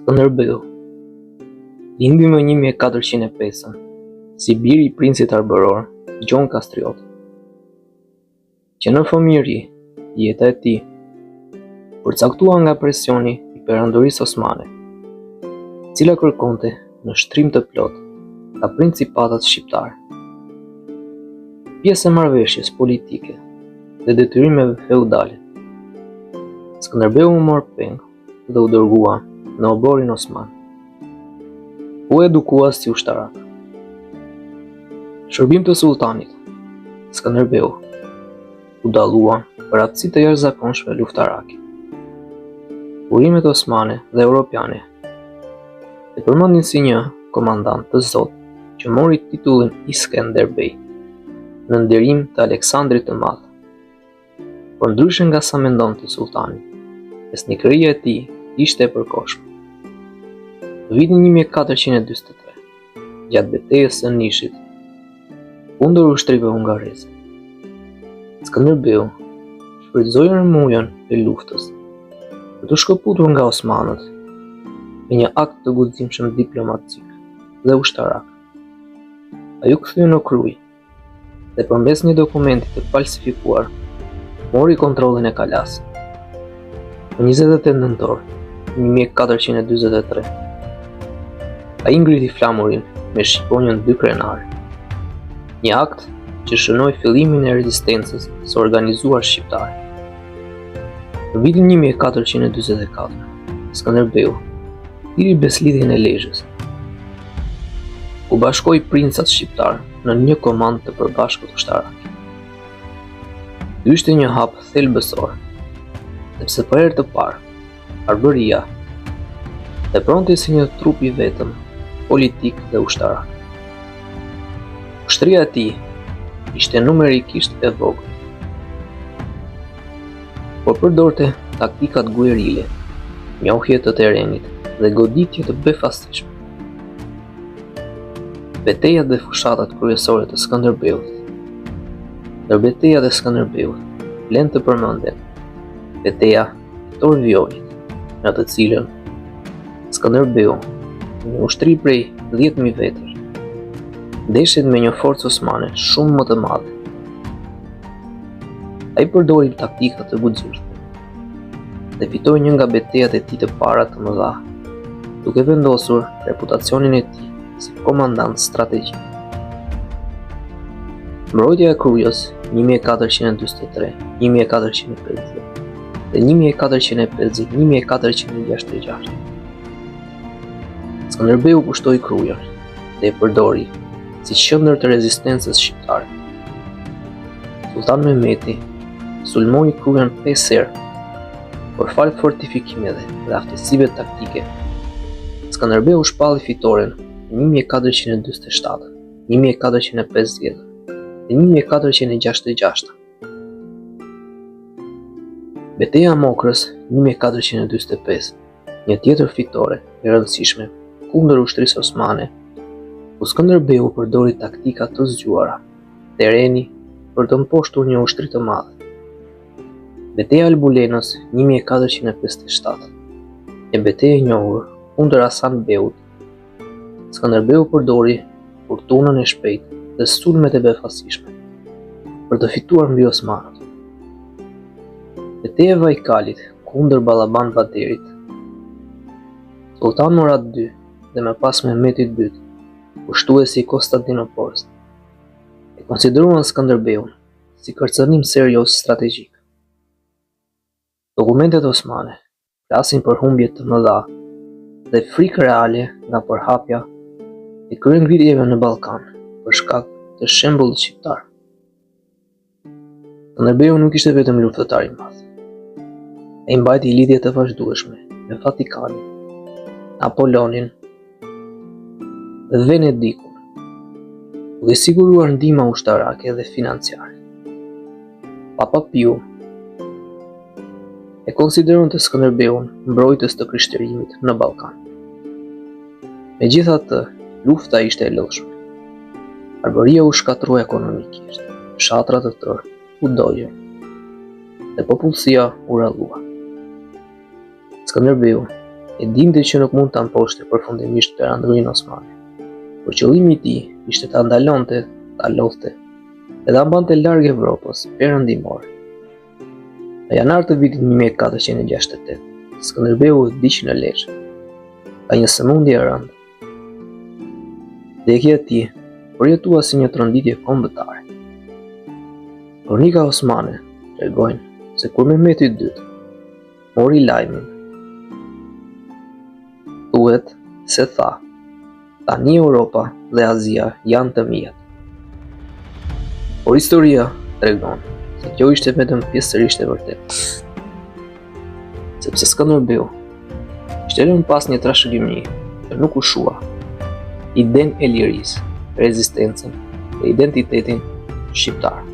Skënderbeu lindi më 1405 si biri i princit arbëror Gjon Kastrioti. Që në fëmijëri, jeta e tij u përcaktua nga presioni i Perandorisë Osmane, e cila kërkonte nënshtrim të plotë nga principatat shqiptare. Pjesë e marrëveshjes politike dhe detyrimeve feudale, Skënderbeu u mor peng dhe u dërgua në oborrin osman. U edukua si ushtarak. Në shërbim të sulltanit, Skënderbeu u dallua për aftësi të jashtëzakonshme luftarake. Burimet osmane dhe europiane e përmendin si një komandant të zot që mori titullin Iskender Bey në nderim të Aleksandrit të Madh. Por ndryshe nga sa mendonte sulltani, besnikëria e tij ishte e përkohshme. Në vitin 1443, gjatë betejës së Nishit, kundër ushtrive hungareze, Skënderbeu shfrytëzoi rrëmujën e luftës për t'u shkëputur nga osmanët me një akt të guximshëm diplomatik dhe ushtarak. Ai u kthye në Krujë dhe përmes një dokumenti të falsifikuar mori kontrollin e kalasë. Më 28 nëntor 1443, ai ngriti flamurin me shqiponjën dykrenare, një akt që shënoi fillimin e rezistencës së organizuar shqiptare. Në vitin 1444, Skënderbeu thirri Besëlidhjen e Lezhës, ku bashkoi princat shqiptarë në një komandë të përbashkët ushtarake. Ky ishte një hap thelbësor, sepse për herë të parë, Arbëria vepronte si një trup i vetëm politik dhe ushtarak. Ushtria e tij ishte numerikisht e vogël, por përdorte taktikat guerile, njohje të terrenit dhe goditje të befasishme. Betejat dhe fushatat kryesore të Skënderbeut. Ndër betejat e Skënderbeut, vlen të përmenden beteja e Torviolit, në të cilën Skënderbeu, me një ushtri prej 10.000 vetësh, ndeshet me një forcë osmane shumë më të madhe. Ai përdori taktika të guximshme dhe fitoi një nga betejat e tij të para të mëdha, duke vendosur reputacionin e tij si komandant strategjik. Mbrojtja e Krujës 1443, 1450 dhe 1450, 1466. Skënderbeu pushtoi Krujën dhe e përdori si qendër të rezistencës shqiptare. Sulltan Mehmeti sulmoi Krujën 5 herë, por falë fortifikimeve dhe aftësive taktike, Skënderbeu shpalli fitoren në 1447, 1450 dhe 1466. Beteja e Mokrës 1445 Një tjetër fitore e rëndësishme kundër ushtrisë osmane, ku Skënderbeu përdori taktika të zgjuara terreni për të mposhtur një ushtri të madhe. Beteja e Albulenës 1457, një betejë e njohur kundër Hasan Beut, Skënderbeu përdori furtunën e shpejtë dhe sulmet e befasishme për të fituar mbi osmanët. Beteja e Vajkalit kundër Ballaban Baderit, Sulltan Murad II dhe më pas Mehmeti II, pushtuesi i Konstantinopojës, e konsideruan Skënderbeun si kërcënim serioz strategjik. Dokumentet osmane flasin për humbje të mëdha dhe frikë reale nga përhapja e kryengritjeve në Ballkan për shkak të shembullit shqiptar. Skënderbeu nuk ishte vetëm luftëtar i madh. Ai mbajti lidhje të vazhdueshme me Vatikanin, Napoleonin dhe Venedikun, duke siguruar ndihma ushtarake dhe financiare. Papa Piu e konsideronte Skënderbeun mbrojtës të krishterimit në Ballkan. Megjithatë, lufta ishte e lodhshme. Arbëria u shkatërrua ekonomikisht, fshatra të tërë u dogjën dhe popullsia u rrallua. Skënderbeu. E dinte që nuk mund ta mposhte përfundimisht Perandorinë Osmane, por qëllimi i tij ishte ta ndalonte, ta lodhte dhe ta mbante larg Evropës perëndimore. Në janar të vitit 1468, Skënderbeu vdiq në Lezhë, nga një sëmundje e rëndë. Vdekja e tij u përjetua si një tronditje kombëtare. Kronika osmane tregojnë se kur Mehmeti II mori lajmin, thuhet se tha, tani Europa dhe Azia janë të miat. Por historia tregon se kjo ishte vetëm pjesërisht e vërtetë. Sepse Skënderbeu kishte lënë pas një trashëgimi që nuk u shua, idenë e lirisë, rezistencën dhe identitetin shqiptar.